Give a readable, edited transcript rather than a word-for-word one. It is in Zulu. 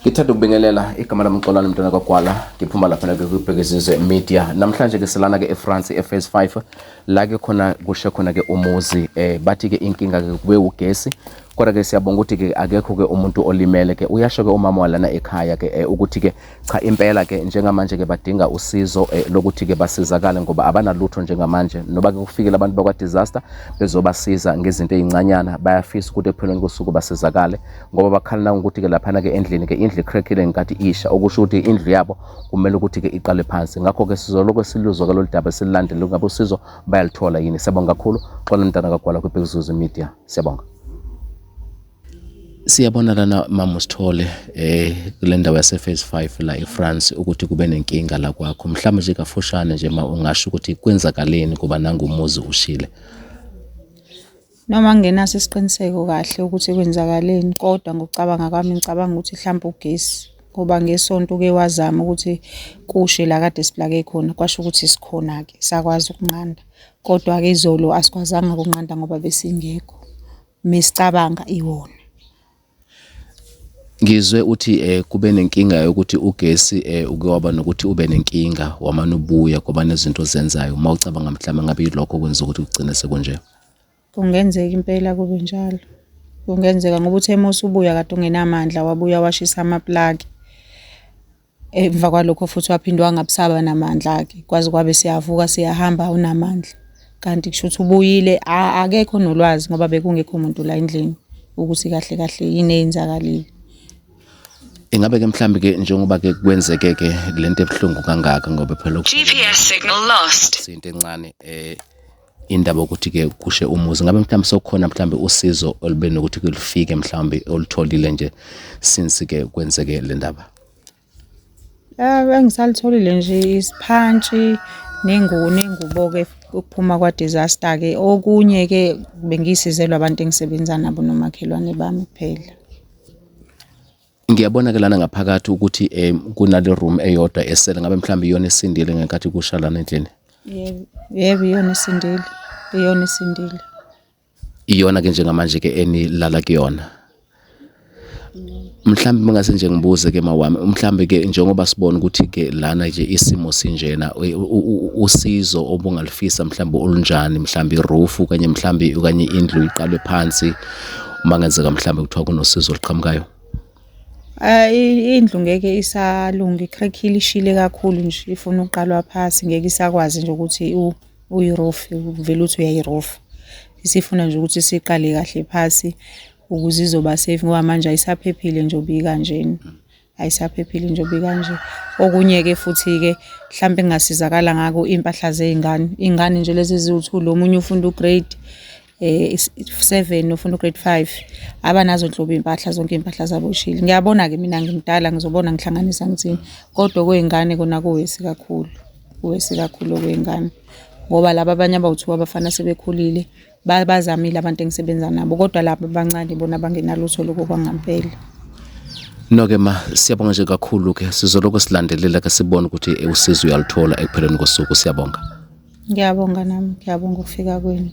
Ngithanda ukubingelela igama lami Xolani Mntwana kaGwala, ngiphuma lapha ke kwiBhekizizwe Media. Namhlanje ke silana ke eFrance ePhase 5 la ke khona kushe khona ke umuzi, bathi ke inkinga ke kube ugesi. Kodwa ke siyabonga ukuthi ke akekho ke umuntu olimele ke. Uyasho ke umama walana ekhaya ke ukuthi ke cha impela ke njengamanje ke badinga usizo lokuthi ke basizakale ngoba abanalutho njengamanje. Noba ke kufikile abantu bakwa disaster bezobasiza ngezinto ezincanyana, bayafisa ukuthi ekupheleni kosuku basizakale ngoba bakhala nangokuthi ke laphana ke endlini ke indlu icrackile ngenkathi isha, okusho ukuthi indlu yabo kumele ukuthi ke iqale phansi. Ngakho ke sizoloko siluzwa ke lolu daba silandele ngabe usizo bayalithola yini. Siyabonga kakhulu. Xola Mntana kaGwala kwiBhekizizwe Media. Siyabonga. Siyabona lana mama Sithole kule ndawo yase Phase 5 la eFrance ukuthi kube nenkinga la kwakho. Mhlawumbe nje kafushane nje ma ungasho ukuthi kwenzakaleni kuba nangumuzi ushile. Noma ngingenaso isiqiniseko kahle ukuthi kwenzakaleni, kodwa ngokucabanga kwami ngicabanga ukuthi hlampe ugesi, ngoba ngeSonto uke wazama ukuthi kushe la kade siplake khona, kwasho ukuthi sikhona-ke sakwazi ukunqanda. Kodwa-ke izolo asikwazanga ukunqanda ngoba besingekho, mesicabanga iwona. Ngizwe uthi kube nenkinga yokuthi ugesi uke waba nokuthi ube nenkinga wamane ubuya kwaba nezinto ozenzayo. Uma ucabanga mhlawumbe ngabe yilokho okwenza ukuthi kugcine sekunje. Kungenzeka impela kube njalo. Kungenzeka ngoba uthe uma usubuya kade ungenamandla wabuya washisa amaplaki. Emva kwalokho futhi waphinde wangabusaba namandla-ke, kwaze kwabe siyavuka siyahamba awunamandla. Kanti kusho ukuthi ubuyile, akekho onolwazi ngoba bekungekho muntu la endlini ukuthi kahle kahle yini eyenzakalile. Ingabe ke mhlambi ke njengoba ke kwenzeke ke lento ebuhlungu kangaka ngoba phela GPS signal lost. Into encane indaba ukuthi ke kushe umuzi, ngabe mhlawumbe sokukhona mhlawumbe usizo olube nokuthi ke lufike mhlawumbe olutholile nje since ke kwenzeke le ndaba? Engisalitholile nje isiphantshi nengubo-ke ukuphuma kwa-disaster-ke. Okunye-ke bengisizelwa abantu engisebenza nabo nomakhelwane bami kuphela. Ngiyabona ke lana ngaphakathi ukuthi kunale room eyodwa esele, ngabe mhlawumbe iyona esindile ngenkathi kusha lana endlini? Yebo, yebo iyona esindile, iyona esindile. Iyona ke njengamanje ke enilala kuyona. Mhlawumbe mangase nje ngibuze ke mawami, mhlawumbe ke njengoba sibona ukuthi ke lana nje isimo sinjena, usizo obungalifisa mhlawumbe olunjani, mhlawumbe iroof okanye mhlawumbe okanye indlu iqalwe phansi, uma ngenzeka mhlawumbe kuthiwa kunosizo oluqhamukayo? Indlu ngeke isalunga, i-crack-ile, ishile kakhulu nje, ifuna ukuqalwa phasi, ngeke isakwazi nje ukuthi uyirofe, uvele uthi uyayirofa. Isifuna nje ukuthi siqale kahle phasi ukuze izoba safe ngoba manje ayisaphephile nje obikanjena. Ayisaphephile nje obikanje. Okunye-ke futhi-ke mhlampe engingasizakala ngako iy'mpahla zey'ngane. Iy'ngane nje lezi eziwu-two, lo omunye ufunda u-grade 7 ufunda u-grade 5, abanazo nhlobo iy'mpahla, zonke iy'mpahla zabo y'shile. Ngiyabona-ke mina ngimdala ngizobona ngihlanganisa ngithini, kodwa okwey'ngane kona kuwesi kakhulu, kuwesi kakhulu okwey'ngane. Ngoba laba abanye abawu-two abafana sebekhulile bazamile abantu engisebenza nabo, kodwa laba abancane bona bangenalutho lokho kwangampela. No-ke ma, siyabonga nje kakhulu ke, sizoloko silandelela ke sibone ukuthi usizo uyaluthola ekupheleni kosuku. Siyabonga. Ngiyabonga nami, ngiyabonga ukufika kwenu.